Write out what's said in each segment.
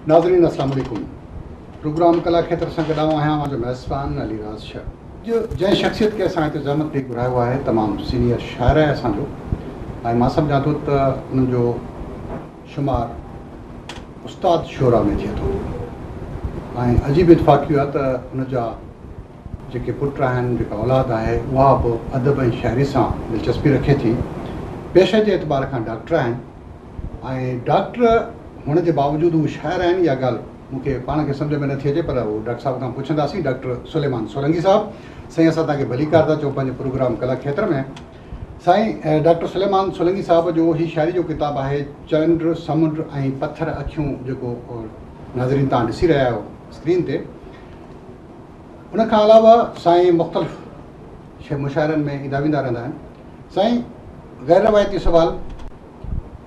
ناظرين اسلام عليڪم پروگرام ڪلا کيتر سان گڏ آئون آهيان اوهان جو ميزبان علي راز شر. جنهن شخصيت کي اسان هتي زحمت ڏئي گهرايو آهي تمام سينيئر شاعر آهي اسان جو ۽ مان سمجهان ٿو ته انهن جو شمار استاد شعراء ۾ ٿئي ٿو ۽ عجيب اتفاق اهو آهي ته ان جا جيڪي پٽ آهن جيڪا اولاد آهي اها به ادب ۽ شاعري سان دلچسپي رکي ٿي. پيشي جي اعتبار کان ڊاڪٽر آهن ۽ ڊاڪٽر هئڻ جي باوجود هو شاعر آهن اها ڳالهه مون کي پاڻ کي سمجهه ۾ نٿي اچي پر اهو ڊاڪٽر صاحب کان پڇنداسين ڊاڪٽر سليمان سولنگي صاحب سائين اسان توهان کي ڀليڪار ٿا چئون پنهنجي پروگرام ڪلا کيتر ۾. سائين ڊاڪٽر سليمان سولنگي صاحب جو هي شاعري جو ڪتاب آهي چنڊ، سمنڊ ۽ پٿر اکيون جيڪو ناظرين توهان ڏسي رهيا آهيو اسڪرين تي. ان کان علاوه سائين مختلف مشاعرن ۾ ايندا ويندا رهندا آهن. سائين غير روايتي سوال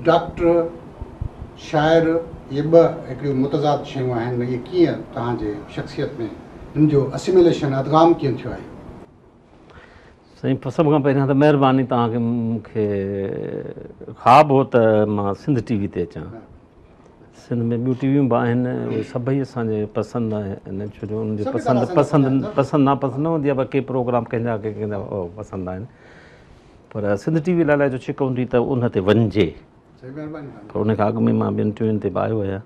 ڊاڪٽر، شاعر اهي ٻه هڪڙيون متضاد شيون آهن اهي ڪيئن توهان جي شخصيت ۾ انهن جو اسيميليشن ادغام ڪيئن ٿيو آهي؟ سائين سڀ کان پهريان ته مهرباني توهان کي مون کي خواب هو ته مان سنڌ ٽي وي تي اچان سنڌ ۾ ٻيون ٽي ويون به آهن اهي سڀئي اسان جي پسند آهن ڇو جو انهن جي پسند پسند پسند ناپسند نه هوندي آهي پر ڪي پروگرام ڪنهن جا ڪنهن جا پسند آهن پر سنڌ ٽي وي لاء جو ڇڪ هوندي ته ان تي وڃجي پر ان کان اڳ ۾ مان ٻين ٽي وين تي به آيو آهيان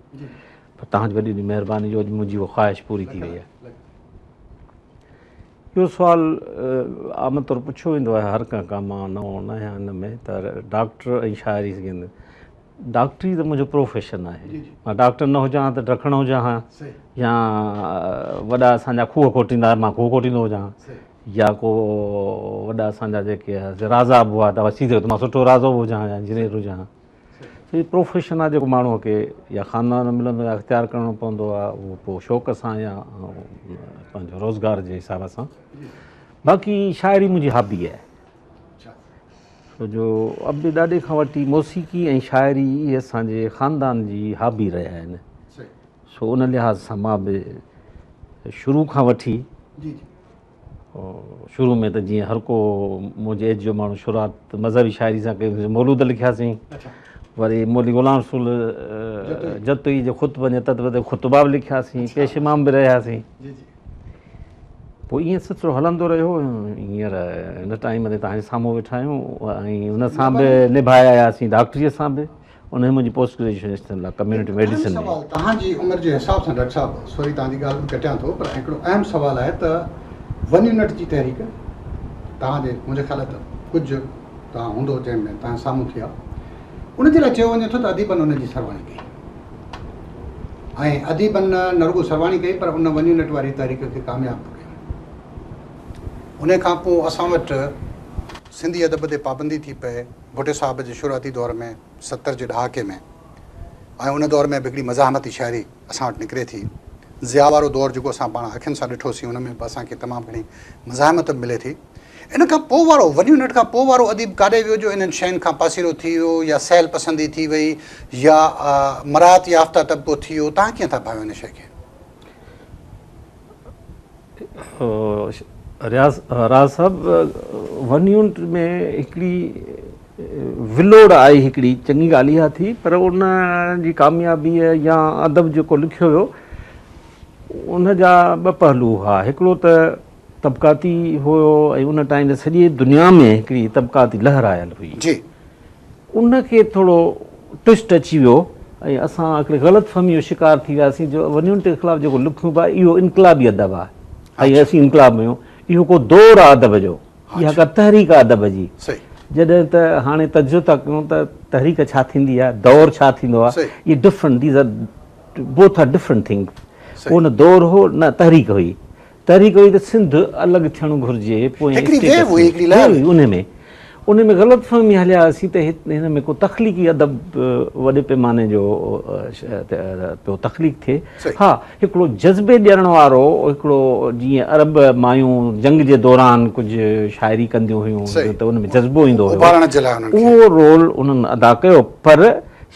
پر توهان جي وڏي وڏي مهرباني جو اڄ منهنجي اها خواهش پوري ٿي وئي آهي اهو سوال عام طور پڇيو ويندو آهي هر ڪنهن کان مان نئون نه آهيان ان ۾ ته ڊاڪٽر ۽ شاعري ڊاڪٽري ته منهنجو پروفيشن آهي مان ڊاڪٽر نه هجان ها ته ڊکڻ هجان ها يا وڏا اسان جا کوهه کوٽيندا مان کوهه کوٽيندو هجان ها يا ڪو وڏا اسان جا جيڪي رازا به هئا ته ٿي سگهي ٿو مان سٺو رازو به هجان ها يا انجنيئر هجان ها هي پروفيشن آهي جيڪو ماڻهوء کي يا خاندان مان ملندو آهي اختيار ڪرڻو پوندو آهي اهو پوء شوق سان يا پنهنجو روزگار جي حساب سان باقي شاعري منهنجي هابي آهي ڇو جو ابي ڏاڏي کان وٺي موسيقي ۽ شاعري اهي اسانجي خاندان جي هابي رهيا آهن سو ان لحاظ سان مان به شروع کان وٺي شروع ۾ ته جيئن هر ڪو منهنجي ايج جو ماڻهو شروعات مذهبي شاعري سان ڪئي مولود لکياسين وري مولوي غلام رسول جتوئي جي خطبن جي تت تي خطبا به لکياسين پيش امام به رهياسين پوء ائين سلسلو هلندو رهيو هينئر هن ٽائيم تي توهان جي سامهون ويٺا آهيون ۽ ان سان به نڀائي آياسين ڊاڪٽريء سان به انهيء منهنجي پوسٽ گريجوئيشن ٿيل آهي ڪميونٽي ميڊيسن ۾. اهم سوال توهان جي عمر جي حساب سان ڊاڪٽر صاحب سوري توهان جي ڳالهه به ڪٽيان ٿو پر هڪڙو اهم سوال آهي ته ون يونٽ جي تحريڪ توهان جي منهنجي خيال ته ڪجهه توهان هوندو جنهن ۾ توهان سامهون ٿيا ان جي لاء چيو وڃي ٿو ته اديبن ان جي سرواڻي ڪئي ۽ اديبن نه رڳو سرواڻي ڪئي پر ان ون يونٽ واري تحريڪ کي ڪامياب به ڪيو ان کان پوء اسان وٽ سنڌي ادب تي پابندي ٿي پئي ڀٽي صاحب جي شروعاتي دور ۾ 70 جي ڏهاڪي ۾ ۽ ان دور ۾ به هڪڙي مزاحمتي شاعري اسان وٽ نڪري ٿي. ضياء وارو دور جيڪو اسان پاڻ اکين سان ڏٺوسين ان ۾ به اسان کي تمام گهڻي مزاحمت به ملي ٿي. ان کان پوء وارو ون يونٽ کان پوء وارو اديب ڪاڏي ويو جو انهن شين کان پاسيرو ٿي ويو يا سهل پسندي ٿي وئي يا مراعات يافته طبقو ٿي ويو توهان ڪيئن ٿا ڀانيو ان شيء کي؟ رياض راز صاحب ون يونٽ ۾ هڪڙي ولوڙ آئي هڪڙي چڱي ڳالهه اها ٿي پر ان جي ڪاميابي يا ادب جيڪو لکيو ويو ان جا ٻه پهلو هئا هڪڙو ته طبقاتي هيو ۽ ان ٽائيم تي سڄي دنيا ۾ هڪڙي طبقاتي لهر آيل هئي جي ان کي ٿورو ٽوئسٽ اچي ويو ۽ اسان هڪڙي غلط فهمي جو شڪار ٿي وياسين جو ون يونٽ جي خلاف جيڪو لکيون پيا اهو انقلابي ادب آهي ۽ اسين انقلاب ۾ آهيون اهو ڪو دور آهي ادب جو اها ڪا تحريڪ آهي ادب جي جڏهن ته هاڻي تجزيو ٿا ڪيون ته تحريڪ ڇا ٿيندي آهي دور ڇا ٿيندو آهي اهي different these are both are different thing ڪو نه دور هو نه تحريڪ هئي تحريڪ هئي ته سنڌ الڳ ٿيڻ گهرجي پوئين هڪڙي ويو هئي هڪڙي لهر هئي انهي ۾ انهي ۾ غلط فهمي هليا هئاسين ته هن ۾ ڪو تخليقي ادب وڏي پيماني جو پيو تخليق ٿئي ها هڪڙو جذبي ڏيڻ وارو هڪڙو جيئن عرب مايون جنگ جي دوران ڪجهه شاعري ڪنديون هيون ته ان ۾ جذبو ايندو هيو اهو رول انهن ادا ڪيو پر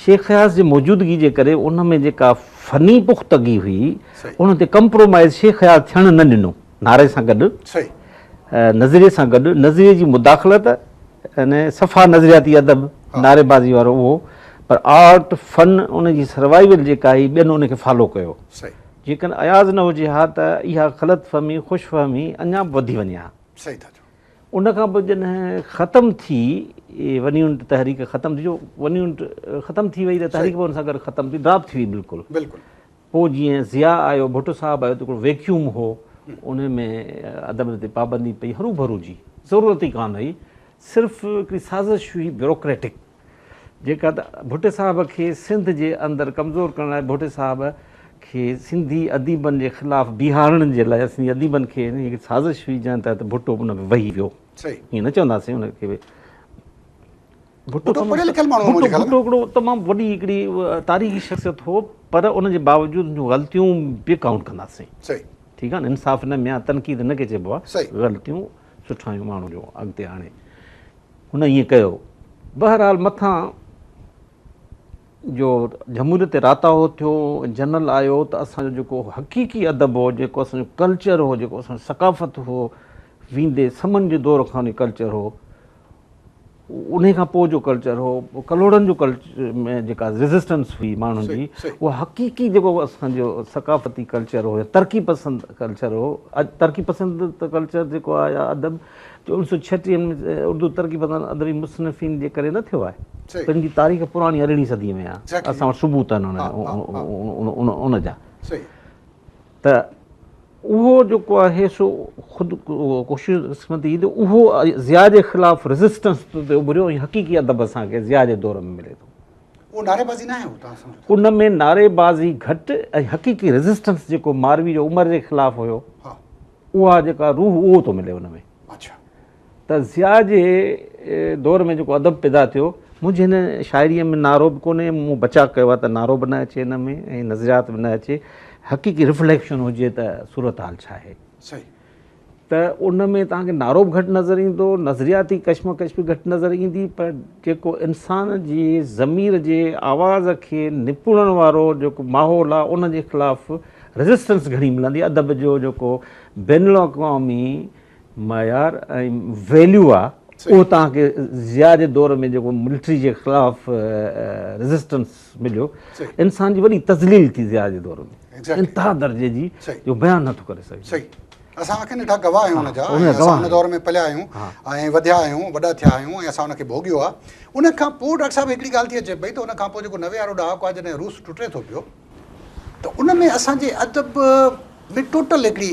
شيخ اياز جي موجودگي جي ڪري ان ۾ جيڪا فني پختگي هئي ان تي ڪمپرومائيز شيخ اياز ٿيڻ نه ڏنو. نعري سان گڏ نظريي سان گڏ نظريي جي مداخلت يعني صفا نظرياتي ادب نعري بازي وارو اهو پر آرٽ، فن، ان جي سروائيول جيڪا هئي ٻين ان کي فالو ڪيو. جيڪڏهن اياز نه هجي ها ته اها غلط فهمي، خوش فهمي اڃا به وڌي وڃي ها. صحيح ٿا چئو. ان کان پوء جڏهن ختم ٿي ون يونٽ تحريڪ ختم ٿي جو ون يونٽ ختم ٿي وئي ته تحريڪ به ان سان گڏ ختم ٿي ڊراپ ٿي وئي بلڪل. بلڪل. پوء جيئن ضياء آيو، ڀٽو صاحب آيو ته هڪڙو ويڪيوم هو ان ۾ ادب تي پابندي پئي هروڀرو جي ضرورت ئي ڪانه هئي صرف هڪڙي سازش هئي بيوروڪريٽڪ جيڪا ته ڀٽي صاحب کي سنڌ جي اندر ڪمزور ڪرڻ لاء ڀٽي صاحب کي سنڌي اديبن جي خلاف بيهارڻ جي لاء سنڌي اديبن کي هڪ سازش هئي جنهن تحت ڀٽو ان ۾ وهي ويو. ائين نه چونداسين ان کي به ڀٽو پڙهيل لکيل ماڻهو هو منهنجي خيال ۾. ڀٽو هڪڙو تمام وڏي هڪڙي تاريخي شخصيت هو پر ان جي باوجود ان جون غلطيون به ڪائونٽ ڪنداسين. ٺيڪ آهي نه انصاف نه ميان تنقيد نه کي چئبو آهي غلطيون سٺايون ماڻهو جو اڳتي آڻي. هن ائين ڪيو. بهرحال مٿان جو جمهوريت تي راتاهو ٿيو ۽ جنرل آيو ته اسان جو جيڪو حقيقي ادب هو، جيڪو اسان جو ڪلچر هو، جيڪو اسان جو ثقافت هو، ويندي سمن جي دور کان وٺي ڪلچر هو، انهي کان پوء جو ڪلچر هو، ڪلهوڙن جو ڪلچر ۾ جيڪا ريزسٽنس هئي ماڻهن جي، اها حقيقي جيڪو اسان جو ثقافتي ڪلچر هو يا ترقي پسند ڪلچر هو، اڄ ترقي پسند ڪلچر جيڪو آهي يا ادب 1936 ۾ اردو ترقي پسند ادبي مصنفين جي ڪري نه ٿيو آهي. تن جي تاريخ پراڻي ارڙهين صديء ۾ آهي. اسان وٽ ثبوت آهن ان جا. ته اهو جيڪو آهي سو خود خوش قسمتي ته اهو ضياء جي خلاف ريزسٽنس تي اڀريو ۽ حقيقي ادب اسان کي ضياء جي دور ۾ ملي ٿو. اهو نعريبازي ناهي هو توهان سمجهو ٿا؟ ان ۾ نعريبازي گهٽ ۽ حقيقي ريزسٽنس جيڪو ماروي جو عمر جي خلاف هيو. اها جيڪا روح اهو ٿو ملي ان ۾. ته ضياء جي دور ۾ جيڪو ادب پيدا ٿيو، منهنجي هن شاعريء ۾ نعرو به ڪونهي، مون بچاء ڪيو آهي ته نعرو به نه اچي هن ۾ ۽ نظريات به نه اچي، حقيقي رفليڪشن هجي ته صورتحال ڇا آهي. ته ان ۾ توهان کي نعرو به گهٽ نظر ايندو، نظرياتي ڪشمڪش به گهٽ نظر ايندي، پر جيڪو انسان جي ضمير جي آواز کي نپوڙڻ وارو جيڪو ماحول آهي، ان جي خلاف ريزسٽنس گهڻي ملندي، ادب جو جيڪو بين الاقوامي معيار ۽ ويليو آ اهو توهان کي ضياء جي دور ۾ جيڪو ملٽري جي خلاف ريزسٽنس مليو، انسان جي وڏي تذليل ٿي ضياء جي دور ۾ انتها درجي جي جو بيان نٿو ڪري سگهجي. اسان اکين ڏٺا گواهه آهيون ان جا ۽ اسان ان دور ۾ پليا آهيون ۽ وڌيا آهيون وڏا ٿيا آهيون ۽ اسان ان کي ڀوڳيو آ. ان کان پوء ڊاڪٽر صاحب هڪڙي ڳالهه ٿي اچي پئي ته ان کان پوء جيڪو 90 وارو ڏهاڪو آ جڏهن روس ٽٽي ٿو پيو ته ان ۾ اسان جي ادب ۾ ٽوٽل هڪڙي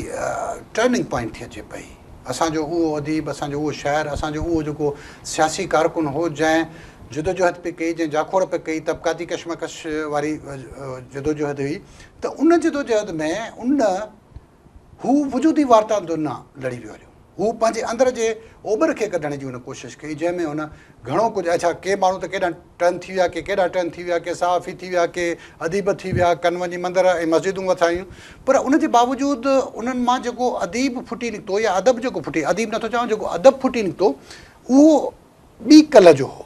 ٽرننگ پوائنٽ ٿي اچي پئي. اسان جو اهو اديب، اسان جو اهو شاعر، اسان جو اهو جيڪو سياسي ڪارڪن هو جنهن جدوجهد پئي ڪئي، جنهن جاکوڙ پئي ڪئي، طبقاتي ڪشمڪش واري جدوجهد هئي ته ان جدوجهد ۾ ان هو وجودي وارتا نه لڙي ويو هليو. هو پنهنجي اندر جي اوٻر کي ڪڍڻ جي هن ڪوشش ڪئي، جنهن ۾ هن گهڻو ڪجهه اڇا ڪي ماڻهو ته ڪيڏانهن ٽرن ٿي ويا، ڪي ڪيڏانهن ٽرن ٿي ويا، ڪي صحافي ٿي ويا، ڪي اديب ٿي ويا، ڪن وڃي مندر ۽ مسجدون وسايون، پر ان جي باوجود انهن مان جيڪو اديب ڦٽي نڪتو يا ادب جيڪو ڦٽي، اديب نٿو چوان، جيڪو ادب ڦٽي نڪتو، اهو ٻي ڪلهه جو هو.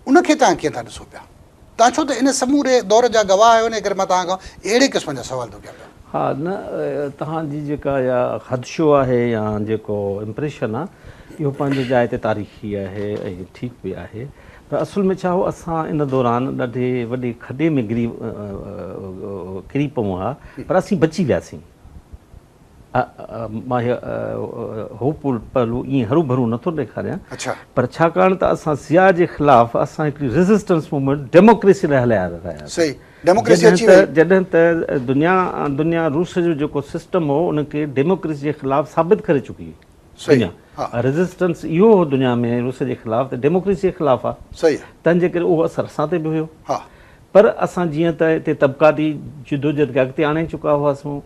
ان کي توهان ڪيئن ٿا ڏسو پيا؟ توهان ڇو ته ان سموري دور جا گواهه آهيو، ان ڪري مان توهان کان اهڙي قسم جا سوال ٿو ڪيان پيو. ها نه توهان جي جيڪا اها خدشو آهي يا جيڪو امپريشن آهي اهو پنهنجي جاء تي تاريخي آهي ۽ ٺيڪ به آهي پر اصل ۾ ڇا هو اسان ان دوران ڏاڍي وڏي کڏي ۾ گري ڪري پئون ها پر اسين بچي وياسين. مان هو پهلو ائين هروڀرو نٿو ڏيکاريان پر ڇاڪاڻ ته اسان ضياء جي خلاف اسان هڪڙي ريزسٽنس موومينٽ ڊيموڪريسي لاء هلائي رهيا هئاسين. جڏهن ته دنيا دنيا روس جو جيڪو سسٽم هو ان کي ڊيموڪريسي جي خلاف ثابت ڪري چڪي هئي. دنيا ريزسٽنس اهو هو دنيا ۾ روس جي خلاف ته ڊيموڪريسي جي خلاف آهي تنهن جي ڪري اهو اثر اسان تي به هيو. پر اسان جيئن ته هتي طبقاتي جدوجهد کي اڳتي آڻي چڪا هئاسون،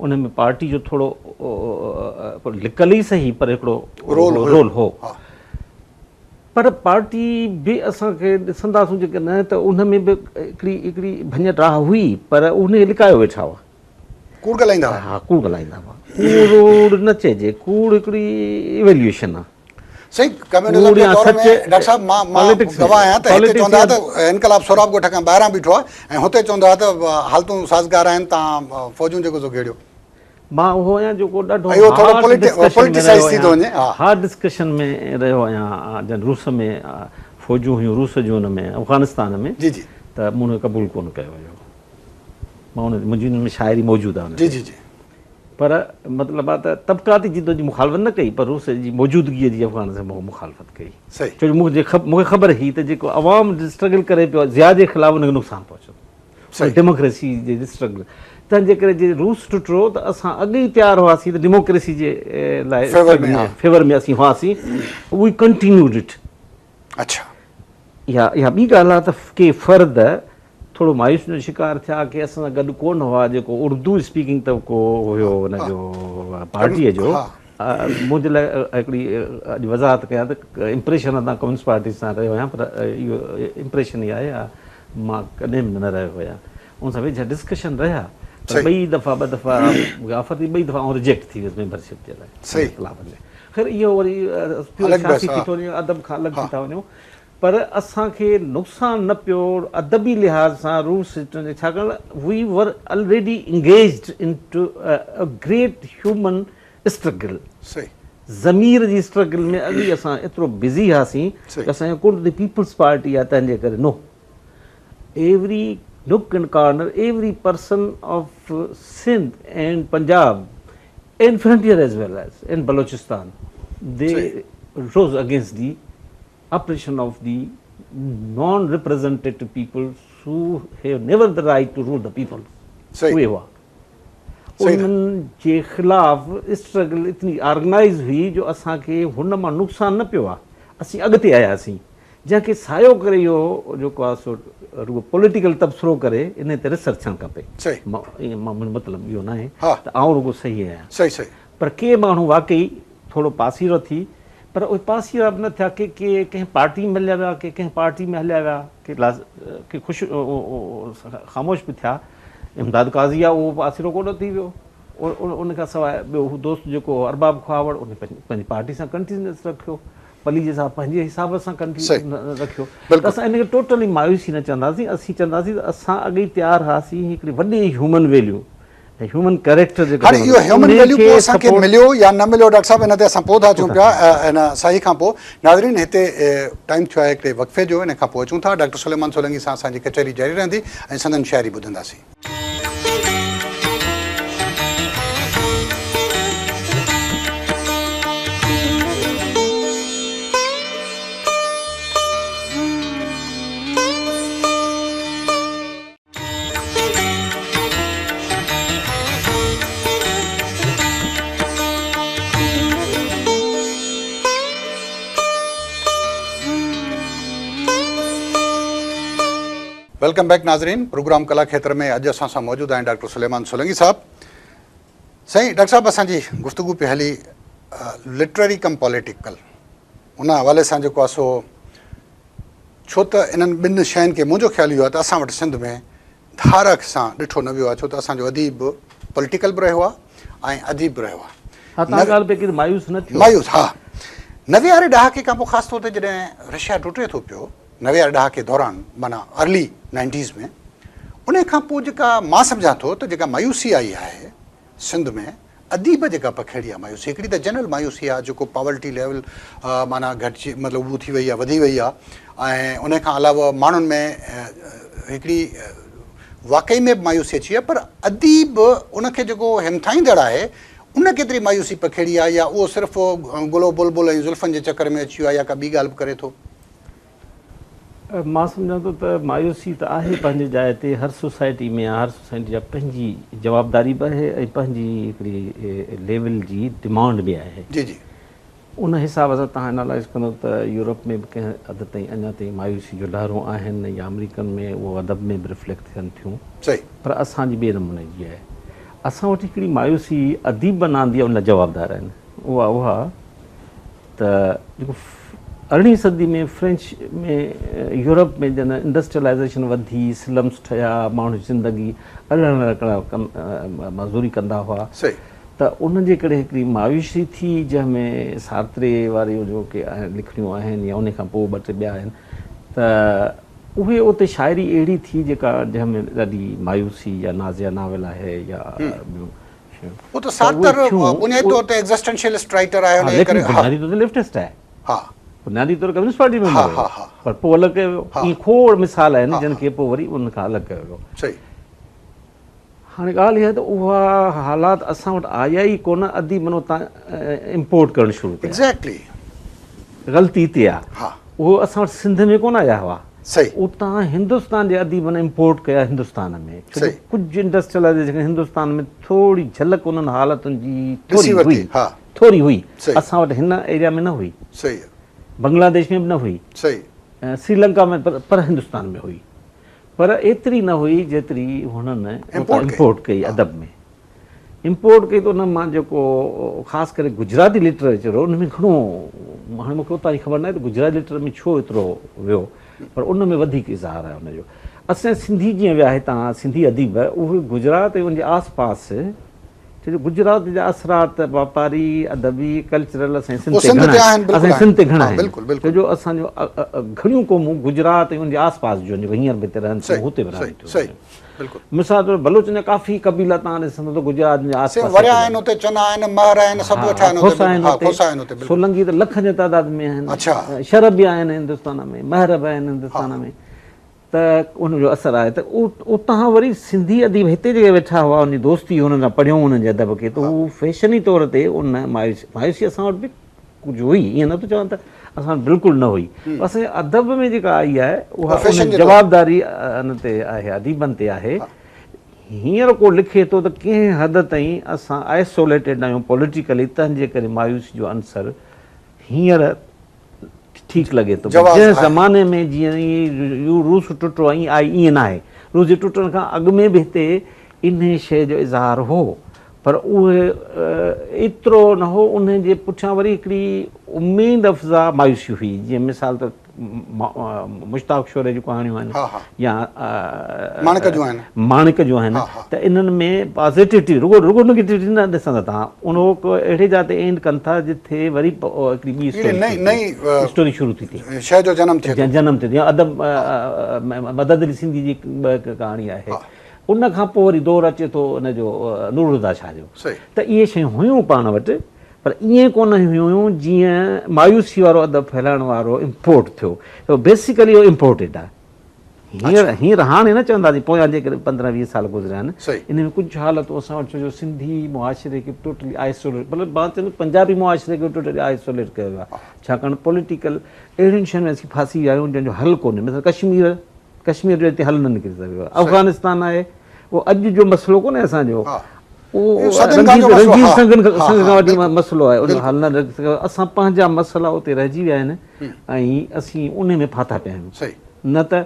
ان ۾ پارٽي جو ٿورو لڪل ئي سهي پر هڪڙو رول هو. پر پارٽي به اسان کي ڏسنداسون جيڪڏهن ته ان ۾ به هڪڙي هڪڙي ڀڃ ڊاهه هئي پر ان کي لڪايو ويٺا هئا. ڪوڙ ڳالهائيندا هئا. ها ڪوڙ ڳالهائيندا هئا. ڪوڙ نه چئجي، ڪوڙ هڪڙي ايويليوئيشن آهي. سائين ڪميونزم جي دور ۾ ڊاڪٽر صاحب مان مان گواهه آهيان ته هتي چوندا ته انقلاب سهراب ڳوٺ کان ٻاهران بيٺو آهي ۽ هتي چوندا ته حالتون سازگار آهن تان فوجون جيڪو سو گهيڙيو. مان اهو آهيان جيڪو ڏاڍو هارڊ ڊسڪشن ۾ رهيو آهيان هارڊ ڊسڪشن ۾ رهيو آهيان جڏهن روس ۾ فوجون هيون روس جون ان ۾ افغانستان ۾ جي جي. ته مون ان کي قبول ڪونه ڪيو هيو. مان ان منهنجي ان ۾ شاعري موجود آهي ان جي جي جي. پر مطلب آهي ته طبقاتي جدوجهد جي مخالفت نه ڪئي پر روس جي موجودگيء جي افغان سان مخالفت ڪئي. صحيح. ڇو جو مون کي مون کي خبر هئي ته جيڪو عوام اسٽرگل ڪري پيو ضياء جي خلاف ان کي نقصان پهچندو. صحيح. ڊيموڪريسي جي اسٽرگل تنهن جي ڪري جي روس ٽٽو ته اسان اڳ ئي تيار هئاسين ته ڊيموڪريسي جي لاء فيور ۾ ها. فيور ۾ اسين هئاسين وي ڪنٽينيوڊ it. اڇا. اها اها ٻي ڳالهه آهي ته ڪي فرد ٿورو مايوسين جو شڪار ٿيا ڪي اسان سان گڏ ڪونه هئا جيڪو اردو اسپيڪنگ طبقو هيو ان جو پارٽيء جو منهنجي لاء هڪڙي اڄ وضاحت ڪيان ته امپريشن تان ڪميونسٽ پارٽي سان رهيو آهيان پر اهو امپريشن ئي آهي مان ڪڏهن به نه رهيو آهيان ان سان ويجها ڊسڪشن رهيا پر ٻئي دفعا ٻه دفعا مون کي آفر ٿي ٻئي دفعا آئون رجيڪٽ ٿي ويس ميمبرشپ جي لاء خير اهو وري سياسي ٿي ٿو وڃي ادب کان الڳ ٿي ٿا وڃون پر اسان کي نقصان نه پيو ادبي لحاظ سان روس ڇاڪاڻ we were already engaged into a great human struggle ضمير جي اسٽرگل ۾ اڳ ئي اسان ايترو بزي هئاسين جو اسان جو ڪونه ته پيپلز پارٽي آهي تنهن جي ڪري no every nook and corner every person of Sindh and Punjab and frontier as well as in Balochistan they rose against the oppression of the non representative people who have never the right to rule the people اهي هئا انهن جي خلاف struggle اتني organise هئي جو اسان کي هن مان نقصان نه پيو آهي اسين اڳتي آياسين جنهن کي سايو ڪري اهو جيڪو آهي سو رڳو پوليٽيڪل تبصرو ڪري انهي تي ريسرچ ٿيڻ کپي منهنجو مطلب اهو ناهي ته آئون رڳو صحيح آهيان پر ڪي ماڻهو واقعي ٿورو پاسيرو ٿي پر اهي پاسيرا به نه ٿيا ڪي ڪي ڪنهن پارٽي ۾ هليا ويا ڪي ڪنهن پارٽي ۾ هليا ويا ڪي ڪي خوش خاموش به ٿيا امداد قاضي آ اهو پاسيرو ڪونه ٿي ويو ان کان سواء ٻيو هو دوست جيڪو ارباب کهاوڙ ان پنهنجي پارٽي سان ڪنٽينيوس رکيو پليجي صاحب پنهنجي حساب سان ڪنٽينيوس رکيو ته اسان ان کي ٽوٽلي مايوسي نه چونداسين اسين چونداسين ته اسان اڳ ئي تيار هئاسين هڪڙي وڏي هيومن ويليو ۽ هيومن ڪريڪٽر جيڪو هاڻي اهو هيومن ويليو پوء اسان کي مليو يا نه مليو ڊاڪٽر صاحب ان تي اسان پوء ٿا اچون پيا ان ساهي کان پوء ناظرين هتي ٽائيم ٿيو آهي هڪڙي وقفي جو ان کان پوء اچون ٿا ڊاڪٽر سليمان سولنگي سان اسان جي ڪچهري جاري رهندي ۽ سندن شاعري ٻڌنداسين. Welcome back ناظرين پروگرام ڪلا کيتر ۾ اڄ اسان سان موجود آهن ڊاڪٽر سليمان سولنگي صاحب سائين ڊاڪٽر صاحب اسان جي گفتگو پي هلي لٽرري ڪم پوليٽيڪل ان حوالي سان جيڪو آ سو ڇو ته انهن ٻن شين کي منهنجو خيال اهو آهي ته اسان وٽ سنڌ ۾ ڌار اک سان ڏٺو نه ويو آهي ڇو ته اسان جو اديب پوليٽيڪل به رهيو آهي ۽ اديب به رهيو آهي. ها توهان ڳالهه پئي ڪئي ته مايوس نه ٿيو. مايوس ها 90 واري ڏهاڪي کان پوء خاص طور تي جڏهن رشيا ٽٽي ٿو پيو 90 واري ڏهاڪي دوران معنيٰ ارلي نائنٽيز ۾ انهي کان پوء جيڪا مان سمجهان ٿو ته جيڪا مايوسي آئي آهي سنڌ ۾ اديب جيڪا پکيڙي آ مايوسي هڪڙي ته جنرل مايوسي آ جيڪو پاورٽي ليول معنيٰ گهٽجي مطلب اهو ٿي وئي آ وڌي وئي آ ۽ ان کان علاوه ماڻهن ۾ هڪڙي واقعي ۾ به مايوسي اچي وئي آ پر اديب ان کي جيڪو همٿائيندڙ آهي ان ڪيتري مايوسي پکيڙي آ يا اهو صرف گل و بلبل ۽ زلفن جي چڪر ۾ اچي ويو آ يا ڪا ٻي ڳالهه به ڪري ٿو. مان سمجهان ٿو ته مايوسي ته آهي پنهنجي جاء تي هر سوسائٽي ۾ آهي هر سوسائٽي جا پنهنجي جوابداري به آهي ۽ پنهنجي هڪڙي ليول جي ڊمانڊ به آهي جي جي ان حساب سان تهان انالائز ڪندو ته يورپ ۾ به ڪنهن حد تائين اڃا تائين مايوسي جو لهرون آهن يا آمريڪن ۾ اهو ادب ۾ به رفليڪٽ ٿين ٿيون صحيح پر اسان جي ٻئي نموني جي آهي اسان وٽ هڪڙي مايوسي اديبن آندي آهي ان لاء جوابدار آهن اها اها ته جيڪو ارڙهين صدي ۾ فرينچ ۾ يورپ ۾ جڏهن انڊسٽريلائيزيشن وڌي سلمس ٺهيا ماڻهن جي زندگي ارڙهن رڪڙا ڪم مزوري ڪندا هئا ته ان جي ڪري هڪڙي مايوسي ٿي جنهن ۾ سارتري واريون جو ڪي لکڻيون آهن يا ان کان پوء ٻه ٽي ٻيا آهن ته اهي اتي شاعري اهڙي ٿي جيڪا جنهن ۾ ڏاڍي مايوسي يا نازيا ناول آهي يا ٻيون هو ته سارتر بنيادي طور تي ايگزسٽنشلسٽ رائيٽر آهي ان جي ڪري بنيادي طور تي ليفٽسٽ آهي ها بنيادي طور ڪميونسٽ پارٽي ميمبر ها ها ها. پر پوء الڳ ڪيو ويو. ائين کوڙ مثال آهن جن کي پوء وري ان کان الڳ ڪيو ويو. صحيح. هاڻي ڳالهه اها ته اها حالات اسان وٽ آيا ئي ڪونه، اديبن اتان امپورٽ ڪرڻ شروع ڪيا. ايگزيڪٽلي. غلطي اتي آ. ها. اهو اسان وٽ سنڌ ۾ ڪونه آيا هئا. صحيح. اتان هندستان جي اديبن امپورٽ ڪيا هندستان ۾. ڇو جو ڪجهه انڊسٽريلائيزيشن هندستان ۾ ٿوري جهلڪ انهن حالتن جي ٿوري هئي. ٿوري هئي. اسان وٽ هن ايريا ۾ نه هئي. صحيح. بنگلاديش ۾ به نه هئي. صحيح. سري لنڪا ۾ پر هندستان ۾ هئي. پر ايتري نه هئي جيتري هنن امپورٽ ڪئي ادب ۾. امپورٽ ڪئي ته ان مان جيڪو خاص ڪري گجراتي لٽريچر هو ان ۾ گهڻو هاڻي مونکي اتان جي خبر ناهي ته گجراتي لٽريچر ۾ ڇو ايترو ويو پر ان ۾ وڌيڪ اظهار آهي ان جو. اسان سنڌي جيئن ويا هتان سنڌي اديب اهي گجرات ۽ ان جي آس پاس ڇو جو گجرات جا اثرات واپاري، ادبي، ڪلچرل اسان جي سنڌ تي گهڻا آهن اسان جي سنڌ تي گهڻا آهن ڇو جو اسان جو گهڻيون قومون گجرات ۽ ان جي آس پاس جون جيڪو هينئر به هتي رهن ٿيون هتي به رهن ٿيون. مثال طور بلوچن جا ڪافي قبيلا تان ڏسندو ته گجرات جي آس پاس وريا آهن اتي چنا آهن مهر آهن سڀ ويٺا آهن کوسا آهن اتي سولنگي ته لکن جي تعداد ۾ آهن شر به آهن هندستان ۾ مهر به آهن هندستان ۾ ته ان جو اثر آهي ته اتان وري سنڌي اديب هتي جيڪي ويٺا هئا ان جي دوستي هنن سان پڙهيو انهن جي ادب کي ته هو فيشني طور تي ان مايوسي اسان وٽ به ڪجهه هئي ائين نٿو چوان ته اسان وٽ بلڪل نه هئي پر اسان جي ادب ۾ جيڪا آئي آهي اها ان جوابداري ان تي آهي اديبن تي آهي هينئر ڪو لکي ٿو ته ڪنهن حد تائين اسان آئسوليٽيڊ آهيون پوليٽيڪلي تنهن جي ڪري مايوسي جو عنصر هينئر ٺيڪ لڳي ٿو جنهن زماني ۾ جيئن روس ٽٽو ائين آئي ائين ناهي روس جي ٽٽڻ کان اڳ ۾ به هتي انهي شيء جو اظهار هو پر اهي ايترو نه هو انهي جي پٺيان وري هڪڙي اميد افزا مايوسي هئي جيئن مثال ته مشتاق شوري جون ڪهاڻيون آهن يا ماڻڪ جون آهن ماڻڪ جون آهن ته انهن ۾ پازيٽوٽي رڳو رڳو نگيٽوٽي نه ڏسندا توهان ان هو اهڙي جاء تي اينڊ ڪن ٿا جتي وري هڪڙي ٻي اسٽوري شروع ٿي ٿئي شيء جو جنم ٿئي جنم ٿئي يا ادب مدد علي سنڌي جي ڪهاڻي آهي ان کان پوء وري دور اچي ٿو ان جو نور الهديٰ شاهه جو ته اهي شيون هيون پاڻ وٽ پر ائين ڪونه هيون جيئن مايوسي وارو ادب ڦهلائڻ وارو امپورٽ ٿيو بيسيڪلي اهو امپورٽيڊ آهي هينئر هينئر هاڻي نه چونداسين پويان جيڪڏهن پندرهن ويهه سال گذريا آهن ان ۾ ڪجهه حالتون اسان وٽ ڇو جو سنڌي معاشري کي ٽوٽلي آئسوليٽ مطلب مان چوندس پنجابي معاشري کي ٽوٽلي آئسوليٽ ڪيو ويو آهي ڇاڪاڻ پوليٽيڪل اهڙين شين ۾ اسين ڦاسي ويا آهيون جنهن جو حل ڪونهي مثلا ڪشمير ڪشمير جو هتي حل نه نڪري سگهيو آهي افغانستان آهي اهو اڄ جو مسئلو ڪونهي اسان جو اهو رنجيت سنگهه کان وٺي مسئلو آهي ان جو حل نه نڪري سگهيو اسان پنهنجا مسئلا اتي رهجي ويا آهن ۽ اسين انهي ۾ ڦاٿا پيا آهيون نه ته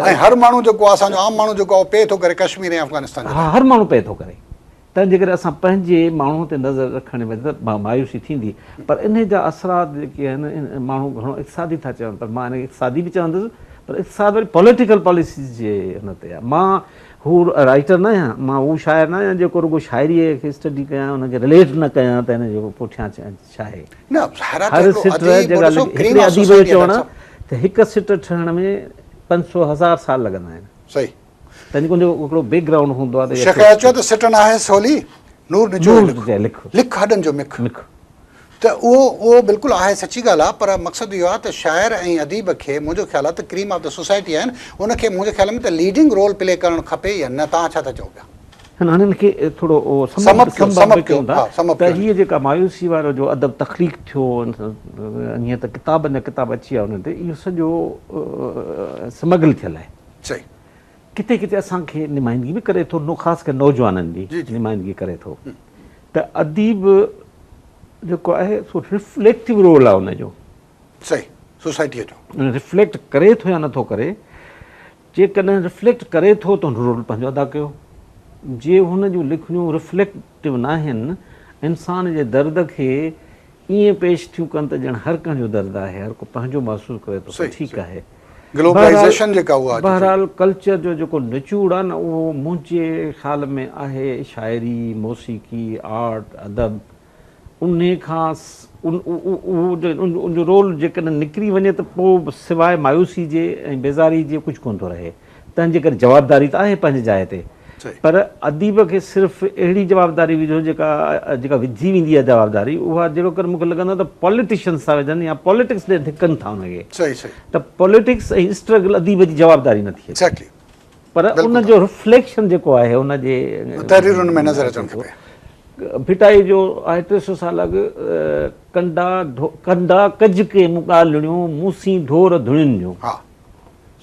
۽ هر ماڻهو جيڪو آهي اسان جو عام ماڻهو جيڪو آهي اهو پئي ٿو ڪري ڪشمير ۽ افغانستان جي ها هر ماڻهو پئي ٿو ڪري تنهن جي ڪري اسان پنهنجي ماڻهو تي نظر رکڻ ۾ ته مايوسي ٿيندي پر انهي جا اثرات جيڪي آهن ماڻهو گهڻو اقتصادي ٿا چون پر مان ان کي اقتصادي به چوندس پر اقتصاد وري پوليٽيڪل پاليسيز جي ان تي آهي مان هو رائيٽر نه آهيان مان هو شاعر نه آهيان جيڪو رڳو شاعري کي اسٽڊي ڪيان ان کي رليٽ نه ڪيان ته ان جو پٺيان ڇا آهي نه هر سٽ جيڪا هڪڙي اديب جو چوڻ آهي ته هڪ سٽ ٺهڻ ۾ 500 هزار سال لڳندا آهن صحيح تنهن جو هڪڙو بيڪ گرائونڊ هوندو آهي ته شيخ اياز چيو ته سٽ ناهي سولي نور نچوئي لک لک هڏن جو مک ته اهو اهو بلڪل آهي سچي ڳالهه آهي پر مقصد اهو آهي ته شاعر ۽ اديب کي منهنجو خيال آهي ته ڪريم آف the society آهن ان کي منهنجي خيال ۾ ته ليڊنگ رول پلي ڪرڻ کپي يا نه توهان ڇا ٿا چئو پيا؟ هاڻي هن کي ٿورو سم اپ ڪيون ٿا ته هيء جيڪا مايوسي وارو جو ادب تخليق ٿيو هيئن ته ڪتابن جا ڪتاب اچي ويا انهن تي اهو سڄو سمگل ٿيل آهي. صحيح. ڪٿي ڪٿي اسان کي نمائندگي به ڪري ٿو خاص ڪري نوجوانن جي نمائندگي ڪري ٿو ته اديب جيڪو آهي سو رفليڪٽو رول آهي ان جو. صحيح سوسائٽيء جو. رفليڪٽ ڪري ٿو يا نٿو ڪري جيڪڏهن رفليڪٽ ڪري ٿو ته هن رول پنهنجو ادا ڪيو جي هن جون لکڻيون رفليڪٽو ناهن انسان جي درد کي ائين پيش ٿيون ڪن ته ڄڻ هر ڪنهن جو درد آهي هر ڪو پنهنجو محسوس ڪري ٿو ته ٺيڪ آهي گلوبلائيزيشن جيڪا اها اچي بهرحال ڪلچر جو جيڪو نچوڙ آهي نه اهو منهنجي خيال ۾ آهي شاعري موسيقي آرٽ ادب انهي کان اهو ان جو رول جيڪڏهن نڪري وڃي ته پوء سواء مايوسي جي ۽ بيزاري جي ڪجهه ڪونه ٿو رهي تنهن جي ڪري جوابداري ته آهي پنهنجي جاء تي پر اديب کي صرف اهڙي جوابداري وجهو جيڪا جيڪا وڌي ويندي آهي جوابداري اها جهڙوڪر مون کي لڳندو آهي ته پاليٽيشنس ٿا وجهن يا پاليٽڪس ڏي ڌڪن ٿا ان کي صحيح صحيح ته پاليٽڪس ۽ اسٽرگل اديب جي جوابداري نه ٿئي ايگزيڪٽلي پر ان جو رفليڪشن جيڪو آهي ان جي تحريرن ۾ نظر اچڻ کپي. ڀٽائي جو آهي 300 سال اڳ ڪنڊا ڪنڊا ڪج ڪي مون ڳالهڙيون مون سين ڍور ڌڻين جون ها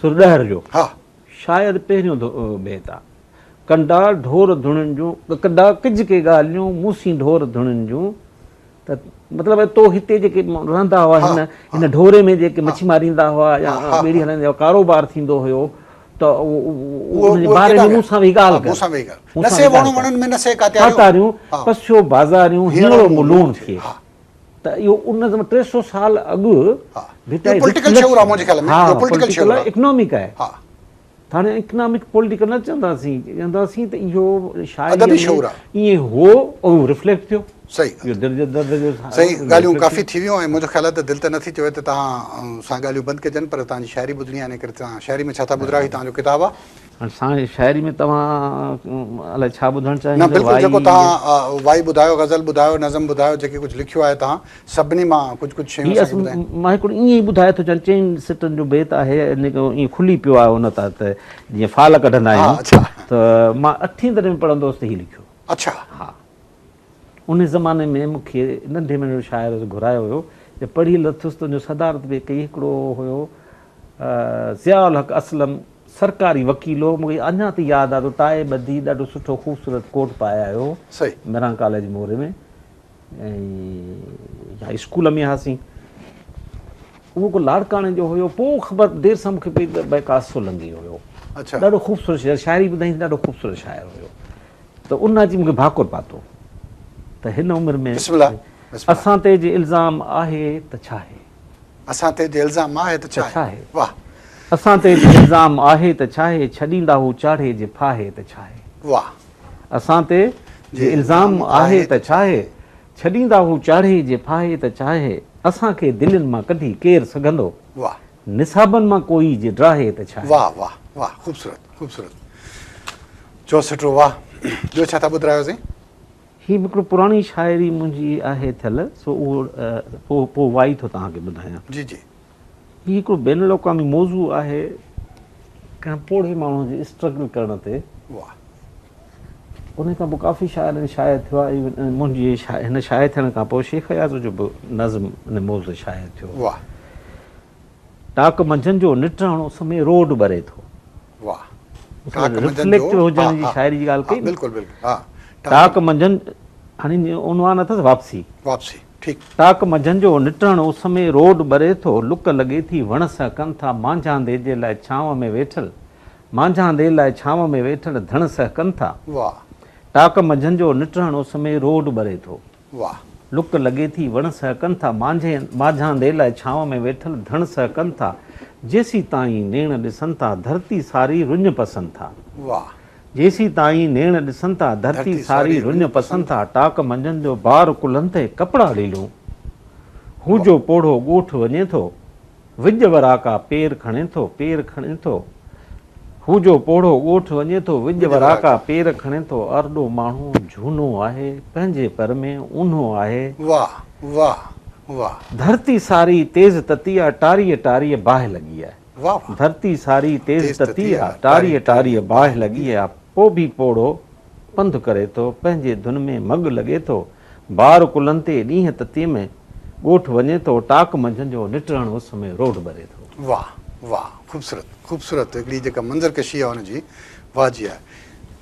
سر ڏهر جو ها شايد پهريون بيت آ ڪنڊا ڍور ڌڻين جون ڪنڊا ڪج ڪي ڳالهڙيون مون سين ڍور ڌڻين جون ته مطلب تو هتي جيڪي رهندا هئا هن هن ڍوري ۾ جيڪي مڇي ماريندا هئا يا ٻيڙي هلائيندا هئا ڪاروبار ٿيندو هيو ته ان جي باري ۾ مون سان ويهي ڳالهه ڪر مون سان ويهي ڳالهه نه سي وڻ وڻن ۾ نه سي ڪاتياريون پسيو بازاريون هينئڙو مون لوڻ ٿئي ته اهو ان 300 سال اڳ ڀٽائي پوليٽيڪل شعور آهي منهنجي خيال ۾ اهو پوليٽيڪل شعور آهي اڪنامڪ آهي هاڻي اڪنامڪ پوليٽيڪل نه چونداسين، چونداسين ته اهو شاعريء ادبي شعور ۾ ائين هو ۽ رفليڪٽ ٿيو. صحيح اهو دل جي درد جو صحيح ڳالهيون ڪافي ٿي ويون ۽ منهنجو خيال آهي ته دل ته نٿي چوي ته توهان سان ڳالهيون بند ڪجن پر توهان جي شاعري ٻڌڻي آهي ان ڪري توهان شاعري ۾ ڇا ٿا ٻڌرايو هي توهان جو ڪتاب آهي. هاڻي سائين شاعري ۾ توهان الائي ڇا ٻڌڻ چاهيندو نه بلڪل جيڪو توهان وائي ٻڌايو غزل ٻڌايو نظم ٻڌايو جيڪي ڪجهه لکيو آهي توهان سڀني مان ڪجهه ڪجهه شيون اسان کي ٻڌايو. مان هڪڙو ائين ئي ٻڌائي ٿو چاهيان چئن سٽن جو بيت آهي ائين کلي پيو آهي ان تان ته جيئن فال ڪڍندا آهيون ته مان اٺين درجي ۾ پڙهندو هوس ته هي لکيو. اڇا. ها ان زماني ۾ مون کي ننڍي ۾ ننڍو شاعر گهرايو ويو جي پڙهي لٿس ته ان جو صدارت به ڪئي هڪڙو هيو ضياء الحق اسلم سرڪاري وڪيل هو مون کي اڃا تائين ياد آهي ته ٽائي ٻڌي ڏاڍو سٺو خوبصورت ڪوٽ پائي آيو هو مهراڻ ڪاليج موري ۾ ۽ يا اسڪول ۾ هئاسين اهو ڪو لاڙڪاڻي جو هيو پوء خبر دير سان مونکي پئي ته ڀائي قاصد سولنگي هيو اڇا ڏاڍو خوبصورت شاعر شاعري ٻڌائين ڏاڍو خوبصورت شاعر هيو ته ان اچي مونکي ڀاڪر پاتو ته هن عمر ۾ بسم الله اسان تي جي الزام آهي ته ڇا آهي اسان تي جي الزام آهي ته ڇا آهي واه اسان تي جي الزام آهي ته ڇا آهي ڇڏيندا هو چاڙهي جي ڦاهي ته ڇا آهي واه اسان تي جي الزام آهي ته ڇاهي، ڇڏيندا هو چاڙهي جي ڦاهي ته ڇاهي، اسان کي دلين مان ڪڍي ڪير سگهندو، واه. نصابن مان ڪوئي جي ڊاهي ته ڇاهي. واه واه واه خوبصورت خوبصورت چوسٽو واه ٻيو ڇا ٿا ٻڌرايو سائين. هي به هڪڙو پراڻي شاعري منهنجي آهي ٿيل سو اهو پوء پوء وائي ٿو توهان کي ٻڌايان. جي جي. هي هڪڙو بين الاقوامي موضوع آهي ڪنهن پوڙهي ماڻهو جي اسٽرگل ڪرڻ تي. واهه. انهي کان پوء ڪافي شاعرن شايع ٿيو آهي منهنجي هن شايع ٿيڻ کان پوء شيخ اياز جو به نظم ان موضوع تي شايع ٿيو. واهه. ٽاڪ منجهند جو نٽهڻ اس ۾ روڊ ٻري ٿو. واهه. ٽاڪ منجهند جو رفليڪٽو هجڻ جي شاعري جي ڳالهه ڪئي نه. بلڪل بلڪل ها. ٽاڪ منجهند هاڻي عنوان اٿس واپسي. واپسي. ٺيڪ. ٽاڪ منجهند جو نٽهڻ اس ۾ روڊ ٻري ٿو، لڪ لڳي ٿي، وڻ سهڪن ٿا، مانجهاندي جي لاء ڇانو ۾ ويٺل، مانجهاندي لاء ڇانو ۾ ويٺل ڌڻ سهڪن ٿا. واھ. ٽاڪ منجهند جو نٽهڻ اس ۾ روڊ ٻري ٿو. واھ. لڪ لڳي ٿي، وڻ سهڪن ٿا، مانجهاندي لاء ڇانو ۾ ويٺل ڌڻ سهڪن ٿا، جيسيتائين نيڻ ڏسن ٿا، ڌرتي ساري رڃ پسن ٿا. واھ. جيسين تائين نيڻ ڏسن ٿا، ڌرتي ساري رڃ پسن ٿا، ٽاڪ منجهند جو بار ڪلهن تي ڪپڙا ليلون. هو جو پوڙهو ڳوٺ وڃي ٿو، وڄ وراڪا پير کڻي ٿو، پير کڻي ٿو. هو جو پوڙهو ڳوٺ وڃي ٿو، وڄ وراڪا پير کڻي ٿو، ارڏو ماڻهو جهونو آهي، پنهنجي پر ۾ اونهو آهي. واهه واهه واهه. ڌرتي ساري تيز تتي آ، ٽاريء ٽاريء باهه لڳي آهي. ڌرتي ساري تيز تتي آ، ٽاريء ٽاريء باهه لڳي آ، پو ڀي پوڙهو پنڌ ڪري ٿو، پنهنجي ڌن ۾ مڳ لڳي ٿو، بار ڪلهن تي ڏينهن تتي ۾ ڳوٺ وڃي ٿو، ٽاڪ منجهند جو نٽهڻ اس ۾ روڊ ٻري ٿو. واھ واھ خوبصورت خوبصورت هڪڙي جيڪا منظر ڪشي آ ان جي واھ جي آهي